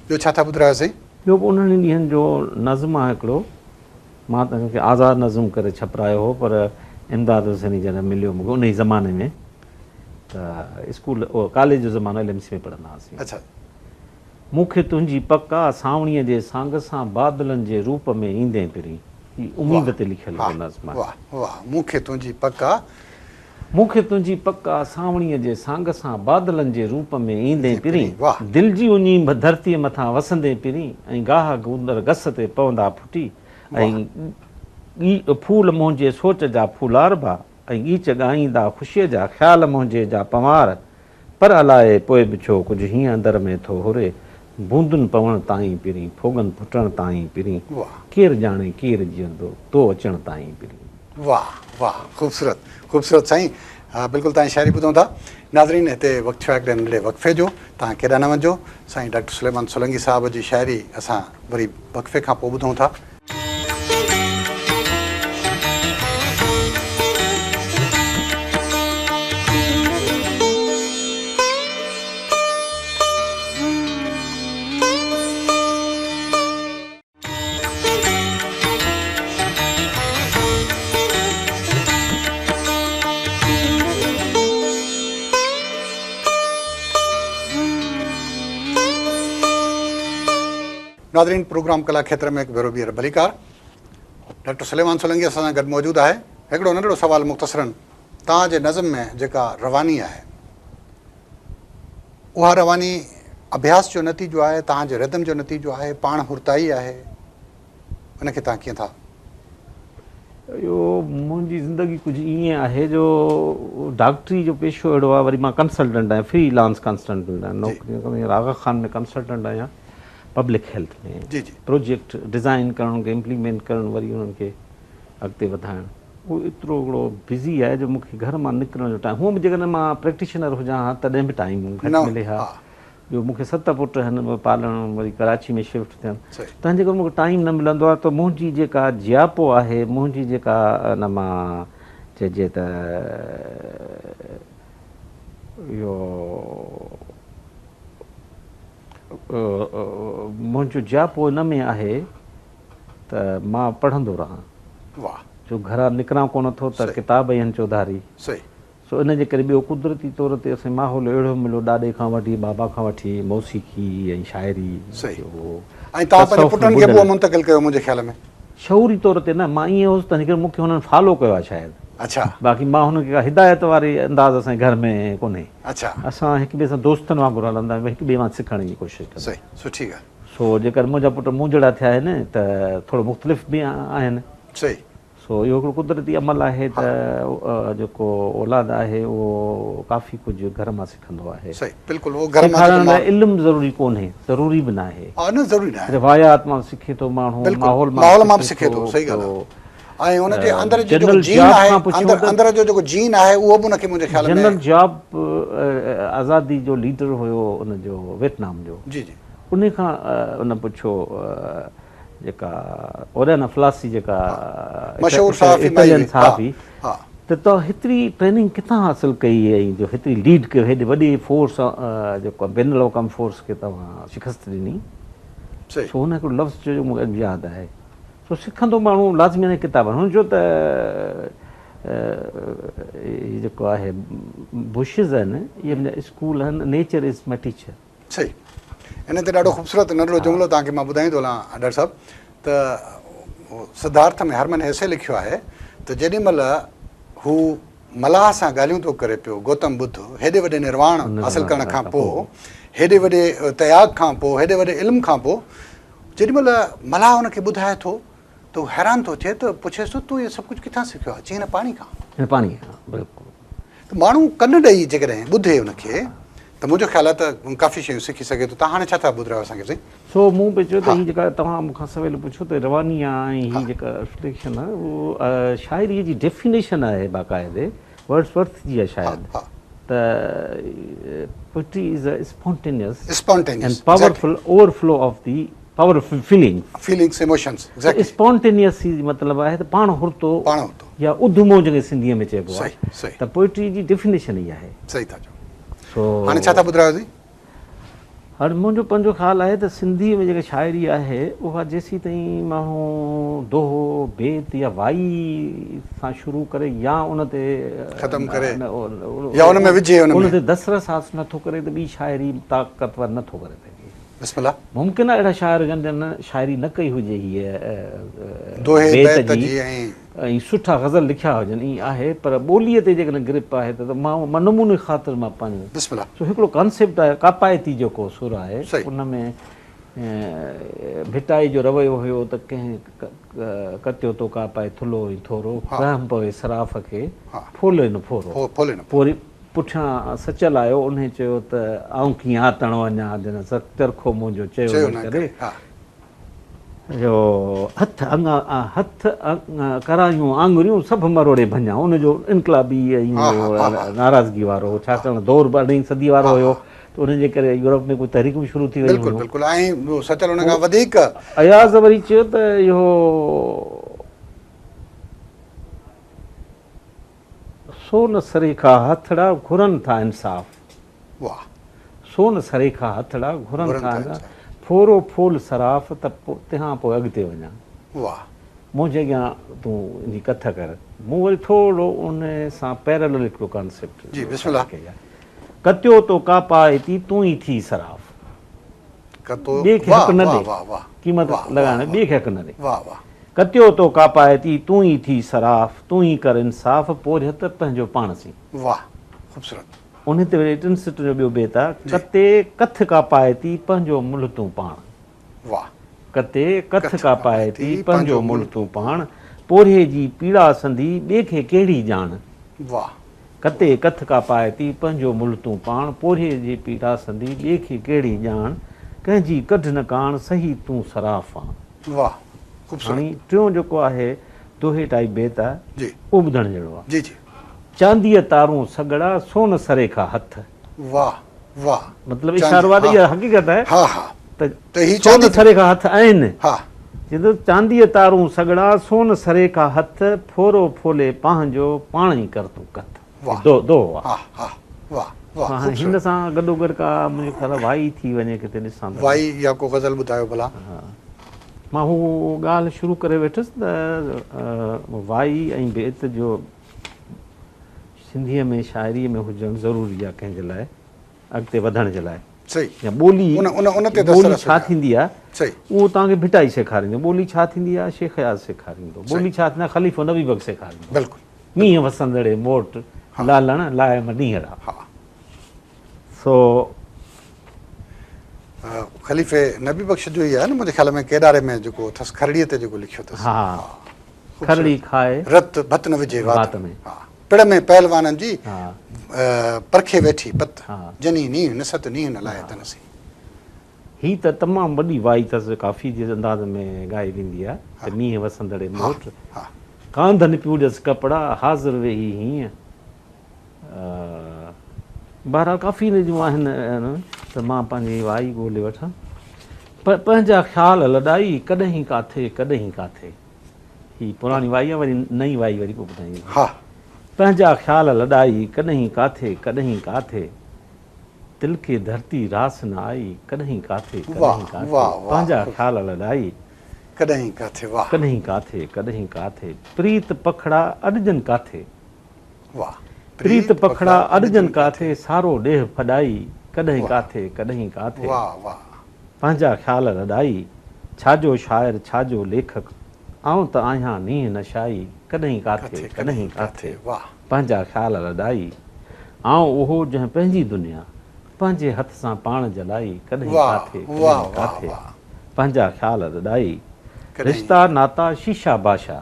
ٻيو ڇا ٿا ٻڌرايو سائين. ٻيو به انهن ئي ڏينهن جو نظم آ هڪڙو. مان ته ان کي آزاد نظم ڪري ڇپرايو هو پر امداد حسيني جڏهن مليو مون کي انهي زماني ۾ ته اسڪول ڪاليج جو زمانو ايل ايم سي ۾ پڙهندا هئاسين. اڇا. مون کي تنهنجي پڪ آ سانوڻيء جي سانگ سان بادلن جي روپ ۾ ايندين پرين. هي اميد تي لکيل هڪڙو نظم آهي. واه واه مون کي تنهنجي پڪ آ. مون کي تنهنجي پڪ آ سانوڻيء جي سانگ سان بادلن جي روپ ۾ ايندين پرين. دل جي اڃي به ڌرتيء مٿان وسندين پرين ۽ گاهه گوندر گس تي پوندا ڦٽي ۽ ڦول منهنجي سوچ جا ڦولاربا ۽ ڳيچ ڳائيندا خوشيء جا خيال منهنجي جا پنوار پر الائي پوء به ڇو ڪجهه هيئن اندر ۾ ٿو هري بوندن پوڻ تائين پرين، ڦوڳن ڦٽڻ تائين پرين، ڪير ڄاڻي ڪير جيئندو، تو اچڻ تائين پرين. واھ واھ خوبصورت خوبصورت سائين بلڪل توهان جي شاعري ٻڌون ٿا ناظرين هتي وقت ٿيو آهي هڪڙي ننڍڙي وقفي جو توهان ڪيڏانهن نه وڃجو سائين ڊاڪٽر سليمان سولنگي صاحب جي شاعري اسان وري وقفي کان پوء ٻڌون ٿا. ناظرين پروگرام ڪلا کيتر ۾ هڪ ڀيرو ٻيهر ڀليڪار ڊاڪٽر سليمان سولنگي اسان سان گڏ موجود آهي هڪڙو ننڍڙو سوال مختصرا توهان جي نظم ۾ جيڪا رواني آهي اها رواني اڀياس جو نتيجو آهي، توهان جي ردم جو نتيجو آهي، پاڻ هرتائي آهي، ان کي توهان ڪيئن ٿا. اهو منهنجي زندگي ڪجهه ائين آهي جو ڊاڪٽري جو پيشو اهڙو آهي وري مان ڪنسلٽنٽ آهيان فري لانس ڪنسلٽنٽ آهيان نوڪري نه ڪندو آهيان آغا خان ۾ ڪنسلٽنٽ آهيان پبلڪ هيلٿ ۾ پروجيڪٽ ڊزائن ڪرڻ ان کي امپليمينٽ ڪرڻ وري انهن کي اڳتي وڌائڻ اهو ايترو هڪڙو بزي آهي جو مون کي گهر مان نڪرڻ جو ٽائيم هونء به جيڪڏهن مان پريڪٽيشنر هجان ها تڏهن به ٽائيم گهٽ ملي ها ٻيو مون کي ست پٽ آهن پالڻ وري ڪراچي ۾ شفٽ ٿيڻ تنهن جي ڪري مون کي ٽائيم نه ملندو آهي ته منهنجي جيڪا جياپو آهي منهنجي جيڪا ان مان چئجي ته اهو منهنجو جياپو ان ۾ آهي ته مان پڙهندو رهان. واھ. جو گهران نڪران ڪونه ٿو ته ڪتاب ئي آهن چوڌاري. صحيح. سو ان جي ڪري ٻيو قدرتي طور تي اسان ماحول اهڙو مليو ڏاڏي کان وٺي بابا کان وٺي موسيقي ۽ شاعري صحيح. ۽ توهان پنهنجي پٽن کي به اهو منتقل ڪيو منهنجي خيال ۾. شعوري طور تي نه مان ائين هوس تنهن ڪري مون کي هنن فالو ڪيو آهي شايد. اڇا. باقي مان هنن کي ڪا هدايت واري انداز اسان جي گهر ۾ ڪونهي. اڇا. اسان هڪ ٻئي سان دوستن وانگر هلندا آهيون هڪ ٻئي مان سکڻ جي ڪوشش ڪندا آهيون. صحيح سٺي ڳالهه. سو جيڪر منهنجا پٽ مون جهڙا ٿيا آهن ته ٿورو مختلف به آهن. صحيح. سو اهو هڪڙو قدرتي عمل آهي ته جيڪو اولاد آهي اهو ڪافي ڪجهه گهر مان سکندو آهي. صحيح بلڪل اهو گهر مان سيکارڻ لاء علم ضروري ڪونهي ضروري به ناهي. ها نه ضروري ناهي. روايات مان به سکي ٿو ماڻهو ماحول مان به سکي ٿو صحيح ڳالهه آهي. ۽ ان جي اندر جو جيڪو جين آهي اندر جو جيڪو جين آهي اهو به ان کي منهنجي خيال ۾ جنرل جاب آزادي جو ليڊر هيو ان جو ويٽنام جو جي جي ان کان ان پڇيو جيڪا اوريانا فلاسي جيڪا مشهور صحافي اٽالين صحافي ته تو هيتري ٽريننگ ڪٿان حاصل ڪئي ۽ جو هيتري ليڊ ڪيو هيڏي وڏي فورس جيڪو بين الاقوامي فورس کي توهان شڪست ڏني سو هن هڪڙو لفظ چيو جو مون کي اڄ ياد آهي سو سکندو ماڻهو لازمي ناهي ڪتابن هن چيو ته هي جيڪو آهي بشز آهن اهي منهنجا اسڪول آهن نيچر از مائي ٽيچر. صحيح ان تي ڏاڍو خوبصورت ننڍڙو جملو توهان کي مان ٻڌائيندو هلان ڊاڪٽر صاحب ته سڌارٿ ۾ هرمن هيسي لکيو آهي ته جيڏي مهل هو ملاح سان ڳالهيون ٿو ڪري پيو گوتم ٻڌ هيڏي وڏي نرواڻ حاصل ڪرڻ کان پوء هيڏي وڏي تياڳ کان پوء هيڏي وڏي علم کان پوء جيڏي مهل ملاح هن کي ٻڌائي ٿو ته هو حيران ٿو ٿئي ته پڇيس ٿو تون اهو سڀ ڪجهه ڪٿان سکيو آهي؟ چيائين هن پاڻي کان. هن پاڻي کان بلڪل. ته ماڻهو ڪن ڏئي جيڪڏهن ٻڌي ان کي ته منهنجو خيال آهي ته ڪافي شيون سکي سگهي ٿو. توهان هاڻي ڇا ٿا ٻڌرايو اسان کي سائين؟ سو مون پئي چيو ته هي جيڪا توهان مون کان سويل پڇيو ته رواني آ ۽ هي جيڪا رفليڪشن آ اهو شاعريء جي ڊيفينيشن آهي باقاعدي ورڊس ورٿ جي آهي شايد ته poetry is a spontaneous and powerful overflow of the powerful feelings. Feelings emotions exactly. Spontaneous مطلب آهي ته پاڻ هرتو پاڻ هرتو يا اڌمو جنهن کي سنڌيء ۾ چئبو آهي صحيح صحيح ته پوئٽري جي ڊيفينيشن ئي آهي. صحيح ٿا چئو. سو هاڻي ڇا ٿا ٻڌرايو سائين؟ هاڻي منهنجو پنهنجو خيال آهي ته سنڌيء ۾ جيڪا شاعري آهي اها جيسيتائين ماڻهو دوهو، بيت يا وائي سان شروع ڪري يا ان تي ختم ڪري يا ان ۾ وجهي ان تي دسترس حاصل نه ٿو ڪري ته ٻي شاعري طاقتور نه ٿو ڪري سگهي. بسم الله. ممڪن آهي اهڙا شاعر هجن جن شاعري نه ڪئي هجي هيء دوهي بيت جي ۽ سٺا غزل لکيا هجن ائين آهي پر ٻوليء تي جيڪڏهن گرپ آهي ته مان نموني خاطر مان پنهنجو بسم الله. سو هڪڙو ڪانسيپٽ آهي ڪاپائتي جيڪو سر آهي ان ۾ ڀٽائي جو رويو هيو ته ڪنهن ڪتيو تو ڪاپائي ٿلهو ۽ ٿورو رحم پوي صراف کي ڦولي نه ڦورو ڦولي نه پوري پٺيان سچل آيو انهي چيو ته آئون ڪيئن آتڻ وڃان جنھن چرخو منهنجو چيو نه ڪري. جو هٿ هٿ ڪرايون آڱريون سڀ مروڙي ڀڃان ان جو انقلابي ۽ ناراضگي وارو هو ڇاڪاڻ دور به اڍائي صدي وارو هيو ته ان جي ڪري يورپ ۾ ڪجهه تحريڪون به شروع ٿي ويون هيون. بلڪل بلڪل ۽ سچل ان کان وڌيڪ. اياز وري چيو ته اهو. سون سريکا هٿڙا گهرن ٿا انصاف. واھ. سون سريکا هٿڙا گهرن ٿا انصاف. ڦورو ڦول صراف ته تنهان پوء اڳتي وڃان. واھ. منهنجي اڳيان تون ان جي ڪٿ ڪر. مون وري ٿورو ان سان پيرلل هڪڙو ڪانسيپٽ جي بسم الله. ڪتيو تو ڪاپائتي تون ئي ٿي صراف. ڪتو ٻئي کي واھ حق نه واھ ڏي. واھ واھ قيمت واھ لڳائڻ واھ ٻئي کي حق نه ڏي. واھ واھ. ڪتيو تو ڪاپائتي تون ئي ٿي صراف، تون ئي ڪر انصاف، پورهيت پنهنجو پاڻ سين. واھ خوبصورت. انهي تي وري ٽن سٽن جو ٻيو بيت آ، جي. ڪتي ڪٿ ڪاپائتي پنهنجو ملهه تون پاڻ. واھ. ڪتي ڪٿ ڪٿ ڪاپائتي ڪاپائتي پنهنجو پنهنجو ملهه ملهه تون پاڻ، پورهيي جي پيڙا سندي ٻئي کي ڪهڙي ڄاڻ. واھ. ڪتي ڪٿ ڪاپائتي پنهنجو ملهه تون پاڻ، پورهيي جي پيڙا سندي ٻئي کي ڪهڙي ڄاڻ، ڪنهن جي ڪڍ نه ڪاڻ، صحيح تون صراف آن. واھ خوبصورت. هاڻي ٽيون جيڪو آهي دوهي ٽائيپ بيت آهي جي. اهو ٻڌڻ جهڙو آهي. جي جي. چانديء تارون سڳڙا سون سريکا هٿ. واھ واھ. مطلب اشارو آهي ته اها حقيقت آهي ها ها ته ته هي سون چاندي سريکا هٿ آهن. ها. چئي ٿو چانديء تارون سڳڙا سون سريکا هٿ ڦورو ڦولي پنهنجو پاڻ ئي ڪر تون ڪٿ. واھ دوهو آهي. ها ها واھ واھ هاڻي خوبصورت. هن سان گڏوگڏ ڪا منهنجي خيال وائي ٿي وڃي ڪٿي ڏسان ته. وائي يا ڪو غزل ٻڌايو ڀلا. ها مان هو ڳالهه شروع ڪري ويٺس ته وائي ۽ بيت جو سنڌيء ۾ شاعريء ۾ هجڻ ضروري آهي ڪنهن جي لاء اڳتي وڌڻ جي لاء. صحيح. يا ٻولي ان ان ان تي ٻولي دسترس ڇا هجي. ٿيندي آهي صحيح. اهو توهان کي ڀٽائي سيکاريندو، ٻولي ڇا ٿيندي آهي شيخ اياز سيکاريندو، ٻولي صحيح. ڇا ٿيندي آهي خليفو نبي بخش سيکاريندو. بلڪل. مينهن وسندڙي موٽ لالڻ لاء م ڏينهڙا. ها. سو. خليفي نبي بخش جو ئي آهي نه منهنجي خيال ۾ ڪيڏاري ۾ جيڪو اٿس کرڙيء تي جيڪو لکيو اٿس. ها. کرڙي کائي. رت ڀت نه وجهي وات ۾. ها. پڙ ۾ پهلوانن جي ها. پرکي ويٺي پت. ها. جني نينهن نست نينهن نه لاهي تن سين. هي ته تمام وڏي وائي اٿس ڪافي جي انداز ۾ ڳائي ويندي آهي ته مينهن وسندڙي موٽ ڪانڌ نپوڙيس ڪپڙا حاضر ويهي هينئن بهرحال ڪافي ان جون آهن ته مان پنهنجي وائي ڳولي وٺان پنهنجا خيال لڏائي ڪڏهن ڪاٿي ڪڏهن ڪاٿي هي پراڻي وائي آهي وري نئين وائي وري پوء ٻڌائيندس پنهنجا خيال لڏائي ڪڏهن ڪاٿي ڪڏهن ڪاٿي دل کي ڌرتي راس نه آئي ڪڏهن ڪاٿي ڪڏهن ڪاٿي پنهنجا خيال لڏائي ڪڏهن ڪاٿي واھ. ڪڏهن ڪاٿي ڪڏهن ڪاٿي پريت پکڙا اڏجن ڪاٿي واھ. پريت پکڙا اڏجن ڪاٿي سارو ڏيهه ڦڏائي ڪڏهن ڪاٿي ڪڏهن ڪاٿي واھ واھ. پنهنجا خيال لڏائي ڇا جو شاعر ڇا جو ليکڪ آئون ته آهيان نينهن نشائي ڪڏهن ڪاٿي ڪڏهن ڪاٿي پنهنجا خيال لڏائي آئون اهو جنهن پنهنجي دنيا پنهنجي هٿ سان پاڻ جلائي ڪڏهن ڪاٿي ڪڏهن ڪاٿي پنهنجا خيال لڏائي رشتا ناتا شيشا باشا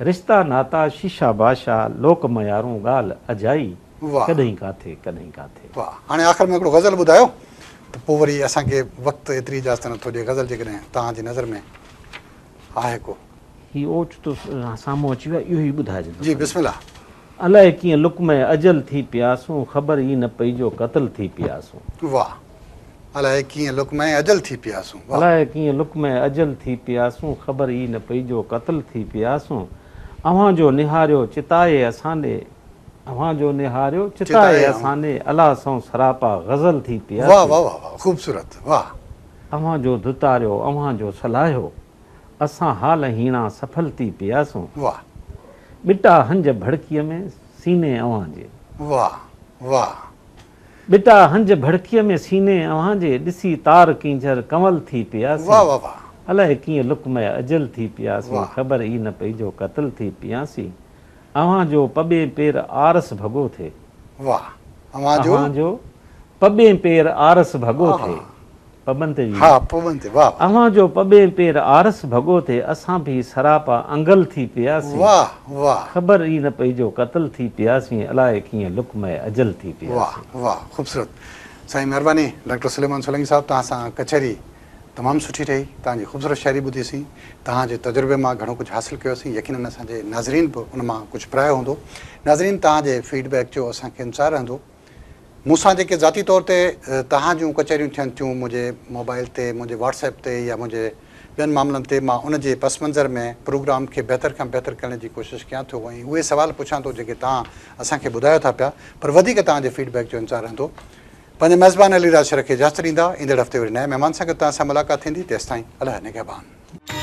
رشتا ناتا شيشا باشا لوڪ ميارون ڳالهه اجائي ڪڏهن ڪاٿي ڪڏهن ڪاٿي. واھ هاڻي آخر ۾ هڪڙو غزل ٻڌايو ته پوء وري اسان کي وقت ايتري اجازت نٿو ڏئي غزل جيڪڏهن توهان جي نظر ۾ آهي ڪو. هي اوچتو سامهون اچي ويو آهي اهو ئي ٻڌائجي ٿو. جي بسم الله. الائي ڪيئن لقمه اجل ٿي پياسون خبر ئي نه پئي جو قتل ٿي پياسون. واھ الائي ڪيئن لقمه اجل ٿي پياسون واھ. الائي ڪيئن لقمه اجل ٿي پياسون خبر ئي نه پئي جو قتل ٿي پياسون اوهان جو نهاريو چتائي اسان ڏي اوهان جو نهاريو چتائي اسان ڏي الا سئون سراپا غزل ٿي پياسون. واھ واھ واھ خوبصورت واھ. اوهان جو ڌتاريو اوهان جو صلاحيو اسان حال هيڻا سڦل ٿي پياسون. واھ. ٻٽا هنج ڀڙڪيء ۾ سيني اوهان جي. واھ واھ. ٻٽا هنج ڀڙڪيء ۾ سيني اوهان جي ڏسي تار ڪينجهر ڪنول ٿي پياسين. واھ واھ واھ. الائي ڪيئن لقمه اجل ٿي پياسين خبر ئي نه پئي جو قتل ٿي پياسين. اوهان جو پٻين پير آرس ڀڳو ٿئي. واھ اوهان جو. اوهان جو پٻين پير آرس ڀڳو ٿئي. پٻن تي ها پٻن تي واه. اوهان جو پٻين پير آرس ڀڳو ٿي اسان ڀي سراپا انگل ٿي پياسين. واه واه. خبر ئي نه پئي جو قتل ٿي پياسين الائي ڪيئن لقمه اجل ٿي پياسين. واه واه خوبصورت سائين مهرباني ڊاڪٽر سليمان سولنگي صاحب توهان سان ڪچهري تمام سٺي رهي توهان جي خوبصورت شاعري ٻڌي سين توهان جي تجربي مان گهڻو ڪجهه حاصل ڪيو سين يقينن اسان جي ناظرين به ان مان ڪجهه پرايو هوندو ناظرين توهان جي فيڊ بيڪ جو اسان کي انتظار رهندو مون سان جيڪي ذاتي طور تي توهان جون ڪچهريون ٿين ٿيون منهنجي موبائل تي منهنجي واٽس ايپ تي يا منهنجي ٻين معاملن تي مان ان جي پس منظر ۾ پروگرام کي بهتر کان بهتر ڪرڻ جي ڪوشش ڪيان ٿو ۽ اهي سوال پڇان ٿو جيڪي توهان اسان کي ٻڌايو ٿا پيا پر وڌيڪ توهان جي فيڊ بيڪ جو انتظار رهندو پنهنجي ميزبان علي راز شر کي اجازت ڏيندا ايندڙ هفتي وري نئين مهمان سان گڏ توهان سان ملاقات ٿيندي تيستائين الله نگهبان.